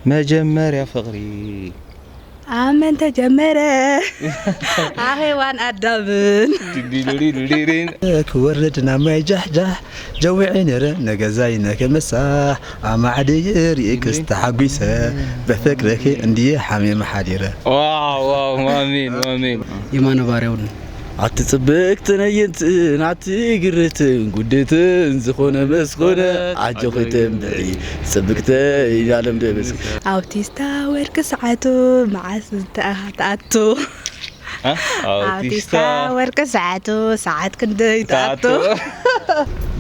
መጀመሪያ ፍቅሪ አመን ተጀመረ አሄዋን አዳምን ክወርድ ናብ ማይ ጃሕጃሕ ጀዊዐ ነይረ ነገዛይ ነከመሳሕ ኣማዕድየ ርእክስ ተሓጒሰ በፍቅርኺ እንድየ ሓሚመ ሓዲረ። Wow, wow, አሜን አሜን። የማነ ባሪያውን ኣቲ ፅብቅቲ ነይንትን ኣቲ ግርትን ጉድትን ዝኾነ መስኾነ ዓጆኺ ትንብዒ ፅብቅተይ ዓለም ደበስ። አውቲስታ ወርቂ ሰዓቱ መዓስ ተኣቱ? አውቲስታ ወርቂ ሰዓቱ ሰዓት ክንደይ ተኣቱ?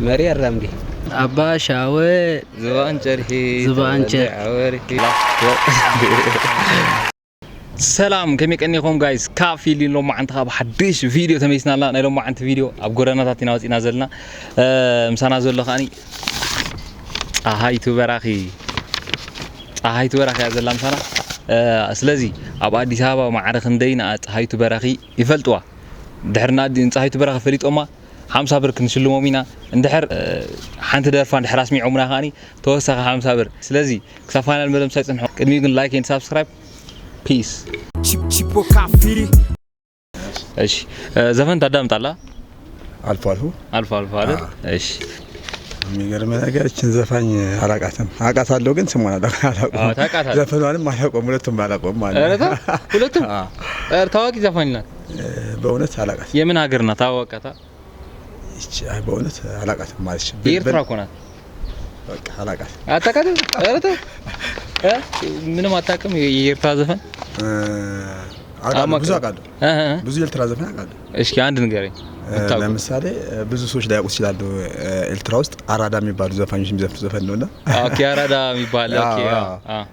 መሪ አራምዴ አባ ሻወ ዝባን ጨርሒ። ዝባን ጨርሒ። ወርሒ። ሰላም፣ ከመይ ቀኒኹም guys? ካፊ ሎማዓንቲ ካብ ሓድሽ ቪድዮ ተመሊስና ኣለና። ናይ ሎማዓንቲ ቪድዮ ኣብ ጎደናታት ኢና ወፂና ዘለና። ምሳና ዘሎ ከዓኒ ፀሃይቱ በራኺ፣ ፀሃይቱ በራኺ እያ ዘላ ምሳና። ስለዚ ኣብ ኣዲስ ኣበባ ማዕረ ክንደይ ፀሃይቱ በራኺ ይፈልጥዋ? ድሕሪ ፀሃይቱ በራኺ ፈሊጦማ 50 ብር ክንሽልሞም ኢና። እንድሕር ሓንቲ ደርፋ እንድሕር ኣስሚዖምና ከዓኒ ተወሳኺ 50 ብር። ስለዚ ክሳብ final መደብ ምሳይ ፅንሑ። ቅድሚኡ ግን like and subscribe. Peace. እሺ፣ ዘፈን ታዳምጣላ? አልፎ አልፎ። አልፎ አልፎ አይደል? እሺ። የሚገርም ነገር እችን ዘፋኝ አላቃትም። አውቃታለሁ ግን ስሟን አላውቀውም። ታውቃታለህ? ዘፈኗንም አላውቀውም። ሁለቱም አላውቀውም ማለት ኧረ ነው። ተው፣ ሁለቱም? ኧረ ታዋቂ ዘፋኝ ናት። በእውነት አላቃትም። የምን ሀገር ናት? ታወቃታ? ይቺ አይ በእውነት አላቃትም ማለት የኤርትራ እኮ ናት። በቃ አላቃትም። አታውቃትም? ኧረ ተው እ ምንም አታውቅም የኤርትራ ዘፈን? አውቃለሁ፣ ብዙ አውቃለሁ። እ እ ብዙ የኤርትራ ዘፈን አውቃለሁ። እስኪ አንድ ንገረኝ ብታውቀው። ለምሳሌ ብዙ ሰዎች ላያውቁት ይችላሉ። ኤርትራ ውስጥ አራዳ የሚባሉ ዘፋኞች የሚዘፍኑ ዘፈን ነውና Okay፣ አራዳ የሚባል፣ okay። አዎ፣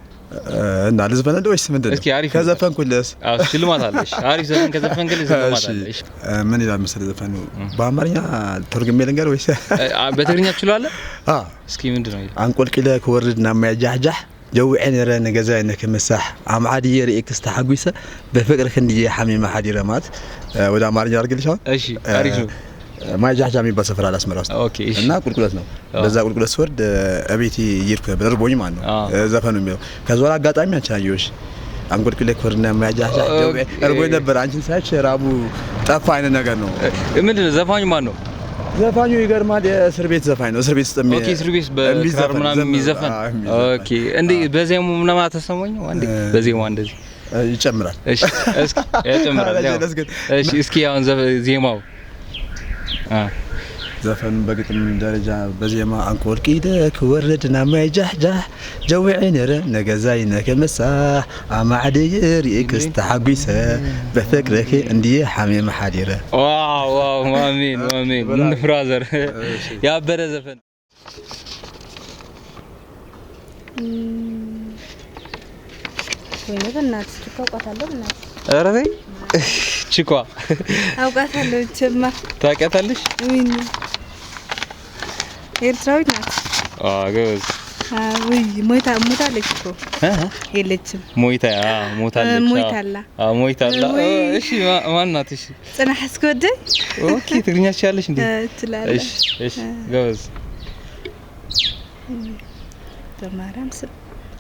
እና ልዝፈንልህ ወይስ ምንድን ነው? እስኪ አሪፍ ነው። ከዘፈንኩልህስ? አዎ፣ ሽልማት አለ። እሺ፣ አሪፍ ዘፈን ከዘፈንክልህ ሽልማት እሺ። አለ። እሺ። ምን ይላል መሰለህ ዘፈኑ? በአማርኛ ተርጉሜ ልንገር ወይስ? በትግርኛ ትችላለህ? አዎ። እስኪ ምንድን ነው ይላል? ኣንቆልቂለ ክወርድ ናብ ማይ ጃሕጃሕ ጀዊዐ ነይረ ንገዛይ ነክምሳሕ ኣምዓድየ ርእክስ ተሓጒሰ በፍቅሪ ክንድየ ሓሚመ ሓዲረ ማለት ወደ አማርኛ አድርግልሽ አሁን። እሺ፣ አሪፍ ነው። ማይ ጃሕጃ የሚባል ሰፈር አለ አስመራ ውስጥ Okay፣ እሺ። እና ቁልቁለት ነው። በዛ ቁልቁለት ስወርድ እቤቴ እየሄድኩ ነበር እርቦኝ ማለት ነው ዘፈኑ የሚለው። ከዛ በኋላ አጋጣሚ አንቺን አየሁሽ። አንቆልቂለ ክወርድ ናብ ማይ ጃሕጃሕ እርቦኝ ነበር፣ አንቺን ሳይች ራቡ ጠፋ አይነት ነገር ነው። ምንድን ነው፣ ዘፋኙ ማን ነው? ዘፋኙ ይገርማል፣ የእስር ቤት ዘፋኝ ነው። እስር ቤት ውስጥ Okay፣ እስር ቤት በክራር የሚዘፈን ምናምን የሚዘፈን። አዎ፣ የሚዘፈን። Okay፣ እንዴ በዜማው ምናምን አልተሰማኝም? አንዴ በዜማው እንደዚህ ይጨምራል። እሺ፣ እስኪ ያጨምራል። ያው። እሺ፣ እስኪ አሁን ዜማው ዘፈኑ በግጥም ደረጃ በዜማ አንቆልቂለ ክወርድ ናብ ማይ ጃሕጃሕ ጀዊዐ ነይረ ነገዛይ ነከመሳሕ ኣማዕድየ ርእክስ ተሓጒሰ በፍቅርኺ እንድየ ሓሚመ ሓዲረ። Wow, wow, አሜን አሜን brother፣ ያበደ ዘፈን። ወይኔ በእናትሽ እኮ አውቃታለሁ፣ በእናትሽ። ኧረ ተይ ቺኳ። አውቃታለሁ እችማ። ታውቂያታለሽ? ወይኔ ኤርትራዊት ናት። አዎ፣ ጎበዝ። ውይ ሞይታ፣ ሞታለች እኮ። እ የለችም። ሞይታ፣ አዎ፣ ሞታለች። ሞይታላ። አዎ፣ ሞይታላ። ውይ። እሺ፣ ማን ናት? እሺ። ጽናሕ እስኪ ወደይ። Okay፣ ትግርኛ ትችያለሽ እንዴ? እችላለሁ። እሺ እሺ፣ ጎበዝ። በማርያም ስም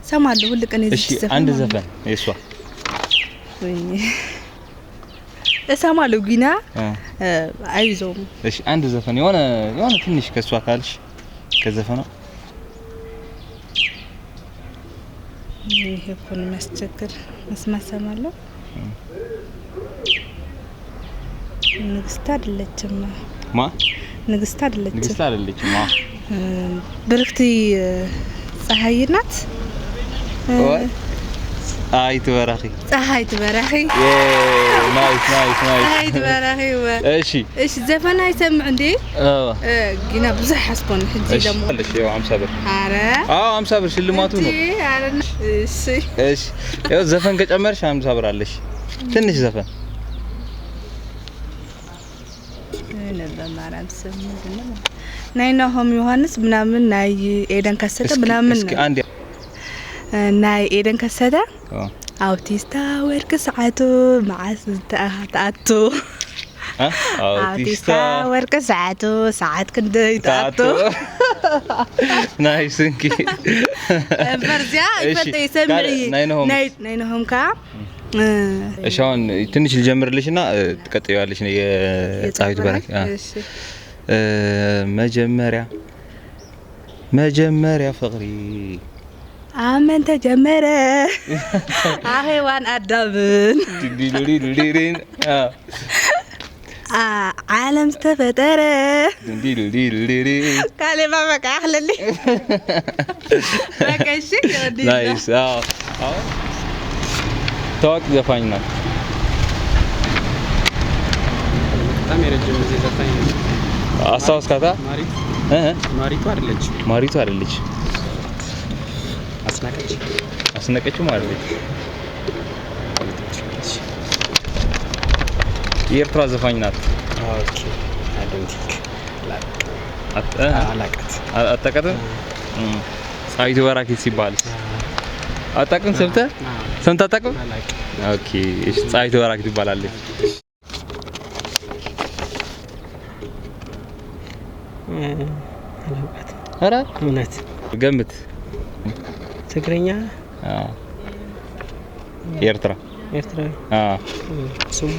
እሰማለሁ ሁል ቀን እሺ። የዚህ ዘፈን አንድ ማለት ነው። ዘፈን የሷ። ወይኔ እሰማለሁ ግና አይዞም። እሺ፣ አንድ ዘፈን የሆነ የሆነ ትንሽ ከሷ ካልሽ ከዘፈኗ። ይሄ እኮ ነው የሚያስቸግር። መስማት እሰማለሁ። ንግስት አይደለችም። ማ? ንግስት አይደለችም። ንግስት አይደለችም። ማ? ብርክቲ ፀሐይ ናት። ወይ ፀሐይቱ በራኺ። ፀሐይቱ በራኺ። Nice, nice, nice. ፀሐይቱ በራኺ። እሺ። እሺ፣ ዘፈን አይሰምዕ እንዴ ግና ብዙሕ ሓስኮን ሕጂ እሺ። ደሞ እሺ፣ ያው 50 ብር። አረ። አዎ፣ 50 ብር ሽልማቱ ነው። እንዴ፣ አረ እሺ። እሺ፣ ያው ዘፈን ከጨመርሽ 50 ብር አለሽ። ትንሽ ዘፈን። በማርያም ስም ምንድን ነው ናይ ናሆም ዮሐንስ ምናምን ናይ ኤደን ከሰተ እስኪ ምናምን። እስኪ አንድ። ናይ ኤደን ከሰተ። አውቲስታ ወርቂ ሰዓቱ መዓስ ተኣቱ? አ አውቲስታ ወርቂ ሰዓቱ ሰዓት ክንደይ ተኣቱ? ተኣቱ? Nice እንኪ። በርዚያ ይፈልጥ ይሰምዕ። ናይ ናሆም? ናይ ናሆም ከዓ እሺ፣ አሁን ትንሽ ልጀምርልሽና ትቀጥይዋለሽ ነው የፀሐይቱ በራኪ። እሺ። መጀመሪያ ፍቅሪ አመን ተጀመረ አሄዋን አዳምን ዲዲዲዲዲን ዓለም ዝተፈጠረ ዲዲዲዲዲ ካሌባ በቃ አክለሊ በቃ እሺ። Nice። አዎ፣ አሁን ታዋቂ ዘፋኝ ናት። በጣም የረጅም ጊዜ ዘፋኝ ነው። አስታወስካታ? ማሪቱ። እ ማሪቱ አይደለች? ማሪቱ አይደለች። አስናቀች? አስነቀችው አይደለች። የኤርትራ ዘፋኝ ናት። Okay, I don't think አላቃት። አታውቃትም? ፀሐይቱ በራኪ ሲባል አታውቅም? ሰምተህ ሰምተህ አታውቅም? አላቅም። Okay፣ እሺ፣ ፀሐይቱ በራኪ ትባላለች። አላውቃትም። ኧረ እውነት። ገምት። ትግርኛ? አዎ፣ የኤርትራ። ኤርትራዊ? አዎ። ስሙ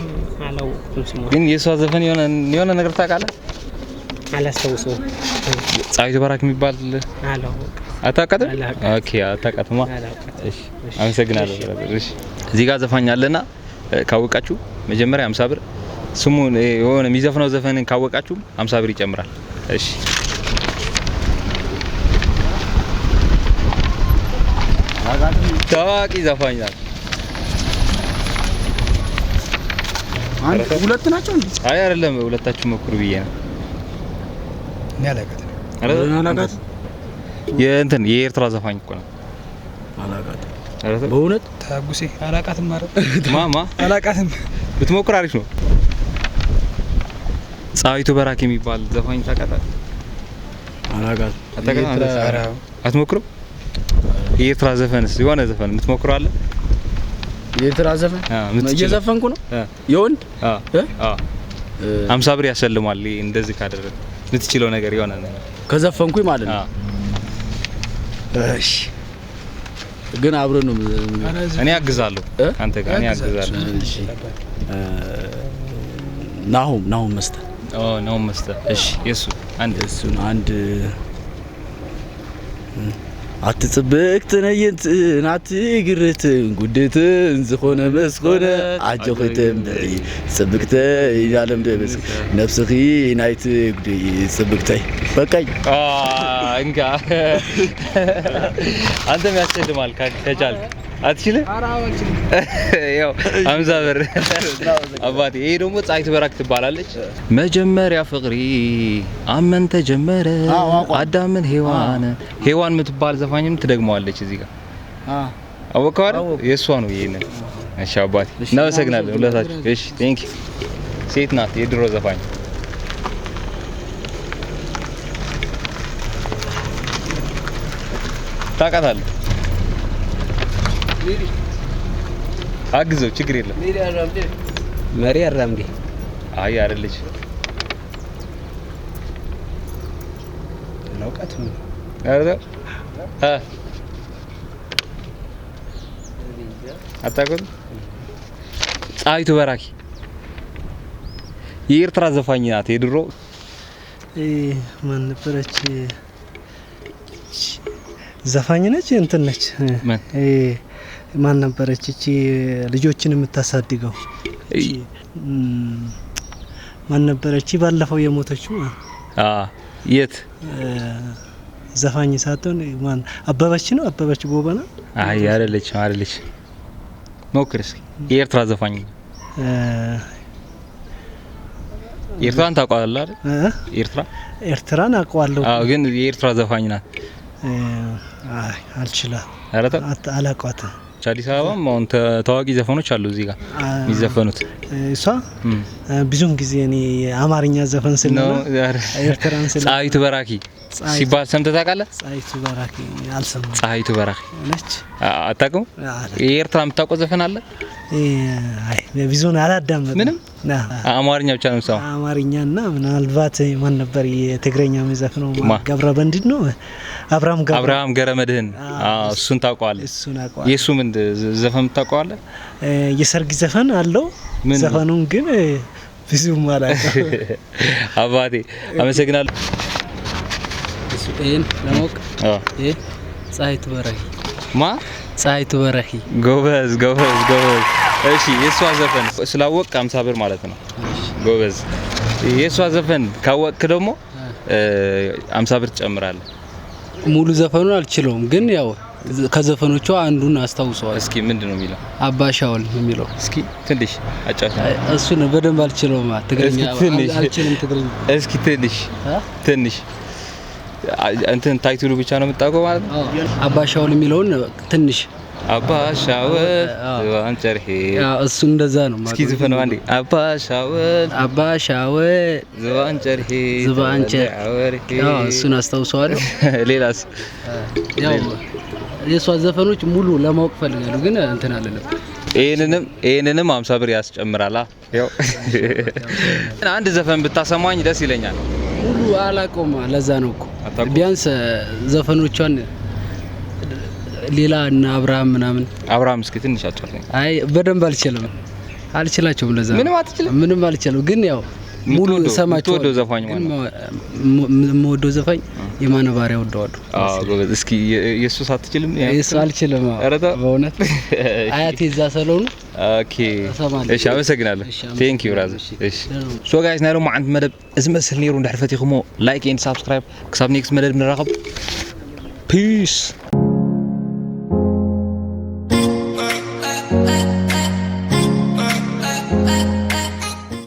አላወቅኩም። ስሙ ግን የእሷ ዘፈን የሆነ የሆነ ነገር ታውቃለህ? አላስታውሰውም። ፀሐይቱ በራኪ የሚባል አላወቅም። አታውቃትም? አላውቃትም። Okay፣ አታውቃትማ። አላውቃትም። እሺ፣ አመሰግናለሁ brother። እሺ፣ እዚህ ጋር ዘፋኝ አለና ካወቃችሁ መጀመሪያ 50 ብር፣ ስሙን የሆነ የሚዘፍነው ዘፈንን ካወቃችሁ 50 ብር ይጨምራል። እሺ፣ ታዋቂ ዘፋኝ ናት። አንድ ሁለት ናቸው እንዴ? አይ አይደለም፣ ሁለታችሁ ሞክሩ ብዬ ነው። እኔ አላውቃትም። ኧረ አላውቃትም። የእንትን የኤርትራ ዘፋኝ እኮ ነው። አላውቃትም። ኧረ ተው። በእውነት። ታጉሴ አላቃትም ማለት ማ አላቃትም። ብትሞክር አሪፍ ነው። ፀሐይቱ በራኪ የሚባል ዘፋኝ ታውቃታለህ? አላውቃትም። አታውቃትም? ኧረ አትሞክሩም? የኤርትራ ዘፈንስ የሆነ ዘፈን የምትሞክረው አለ? የኤርትራ ዘፈን? አዎ፣ የምትችለው። እየዘፈንኩ ነው። እ የወንድ አዎ። እ? አዎ፣ 50 ብር ያሸልማል። ይሄ እንደዚህ ካደረገ የምትችለው ነገር የሆነ ነገር። ከዘፈንኩኝ ማለት ነው። አዎ። እሺ፣ ግን አብረን ነው። እኔ አግዛለሁ። እ? አንተ ጋር እኔ አግዛለሁ። እሺ፣ ናሆም መስተ። ኦ ነው መስተ። እሺ፣ የሱ አንድ። እሱን አንድ። አትጽብቅትን ነይንትን አትግርትን ጉድትን ዝኾነ መስኾነ ዓጆኺ ትንብዒ ጽብቅተይ ዓለም ደበስ ነፍስኺ ናይቲ ጉድይ ጽብቅተይ በቃኝ። እንካ፣ አንተም ያስሸልማል ከቻልክ። አትችልም? ያው 50 ብር አባቴ። ይሄ ደግሞ ፀሐይቱ በራክ ትባላለች። መጀመሪያ ፍቅሪ አመን ተጀመረ አዎ፣ አውቀዋለሁ። አዳምን ሔዋን ሔዋን የምትባል ዘፋኝም ትደግመዋለች እዚህ ጋር። አወቀው አይደል? የእሷ ነው ይሄንን። እሺ አባቴ፣ እናመሰግናለን ሁለታችሁ። እሺ፣ thank you። ሴት ናት፣ የድሮ ዘፋኝ። ታውቃታለህ? አግዘው፣ ችግር የለም። መሪ አራምዴ? አይ አይደለች። አላውቃትም። ኧረ ተው። እ አታውቁትም? ፀሐይቱ በራኪ የኤርትራ ዘፋኝ ናት የድሮ። ማን ነበረች? ዘፋኝ ነች፣ እንትን ነች። ምን? ማን ነበረች? እቺ ልጆችን የምታሳድገው እቺ፣ ማን ነበረች? ባለፈው የሞተችው። አ የት? ዘፋኝ ሳትሆን ማን አበበች ነው? አበበች ጎበና። አይ አይደለችም፣ አይደለች። ሞክር እስኪ፣ የኤርትራ ዘፋኝ። ኤርትራን ታውቀዋለህ አይደል? እ? ኤርትራ። ኤርትራን አውቀዋለሁ። አዎ፣ ግን የኤርትራ ዘፋኝ ናት። አይ አልችልም። ኧረ ተው። አላውቃትም። አዲስ አበባም አሁን ታዋቂ ዘፈኖች አሉ እዚህ ጋር የሚዘፈኑት። እሷ ብዙውን ጊዜ እኔ የአማርኛ ዘፈን ስለሆነ ኤርትራን ስለ ፀሐይቱ በራኪ ሲባል ሰምተህ ታውቃለህ? ፀሐይቱ በራኪ አልሰማሁም። ፀሐይቱ በራኪ ነች? አታውቅም? የኤርትራ የምታውቀው ዘፈን አለ? አይ ብዙውን አላዳመጥም። ምንም? አማርኛ ብቻ ነው የምትሰማው? አማርኛና ምናልባት ማን ነበር የትግረኛ የሚዘፍነው? ማ? ገብረ በንድን ነው አብርሃም ገብረ አብርሃም ገረመድህን። አዎ፣ እሱን ታውቀዋለህ? እሱን አውቀዋለሁ። የእሱ ምን ዘፈን ታውቀዋለህ? የሰርግ ዘፈን አለው። ምን ነው? ዘፈኑን ግን ብዙም አላውቅም። አባቴ አመሰግናለሁ። ይህን ለማወቅ አዎ። ይህ ፀሐይቱ በረሂ። ማ? ፀሐይቱ በረሂ። ጎበዝ፣ ጎበዝ፣ ጎበዝ። እሺ፣ የእሷ ዘፈን ስላወቅ 50 ብር ማለት ነው። ጎበዝ። የእሷ ዘፈን ካወቅክ ደግሞ 50 ብር ትጨምራለህ። ሙሉ ዘፈኑን አልችለውም፣ ግን ያው ከዘፈኖቿ አንዱን አስታውሰዋል። እስኪ ምንድን ነው የሚለው? አባ ሻውል የሚለው። እስኪ ትንሽ አጫውተን። እሱን በደንብ አልችለውም። ትግርኛ እስኪ ትንሽ። አልችልም ትግርኛ። እስኪ ትንሽ። እ? ትንሽ እንትን title ኡ ብቻ ነው የምታውቀው ማለት ነው? አባ ሻውል የሚለውን ትንሽ። አባ ሻውል አዎ። ዝባን ጨርሄ። ያው እሱ እንደዛ ነው። እስኪ ዝፈነው አንዴ። አባ ሻውል አባ ሻውል ዝባን ጨርሄ ዝባን ጨርሄ። ወርሄ። ያው እሱን አስታውሰዋለሁ። ሌላስ? ያው የእሷ ዘፈኖች ሙሉ ለማወቅ ፈልጋለሁ፣ ግን እንትን አለለም። ይሄንንም 50 ብር ያስጨምራላ። ያው አንድ ዘፈን ብታሰማኝ ደስ ይለኛል። ሙሉ አላውቀውም። ለዛ ነው እኮ። አታውቀውም? ቢያንስ ዘፈኖቿን ሌላ እና አብርሃም ምናምን። አብርሃም እስኪ ትንሽ አጫውተኝ። አይ፣ በደንብ አልችልም፣ አልችላቸውም። ለዛ ነው። ምንም አትችልም? ምንም አልችልም፣ ግን ያው ሙሉ እሰማቸዋለሁ። የምትወደው ዘፋኝ ግን ማነው? የምወደው ዘፋኝ የማነ ባሪያ ወደዋለሁ። አዎ፣ ጎበዝ። እስኪ የእሱስ አትችልም? የእሱ አልችልም። አዎ። ኧረ ተው። በእውነት አያቴ እዛ ስለሆኑ Okay። እሰማለሁ። እሺ፣ አመሰግናለሁ። እሺ፣ Thank you, brother። እሺ። እሺ፣ so guys፣ ናይ ሎሚ ዓንቲ መደብ እዚ መስል ነይሩ። እንድሕር ፈቲኹሞ like and subscribe። ክሳብ next መደብ ንራኸብ፣ peace.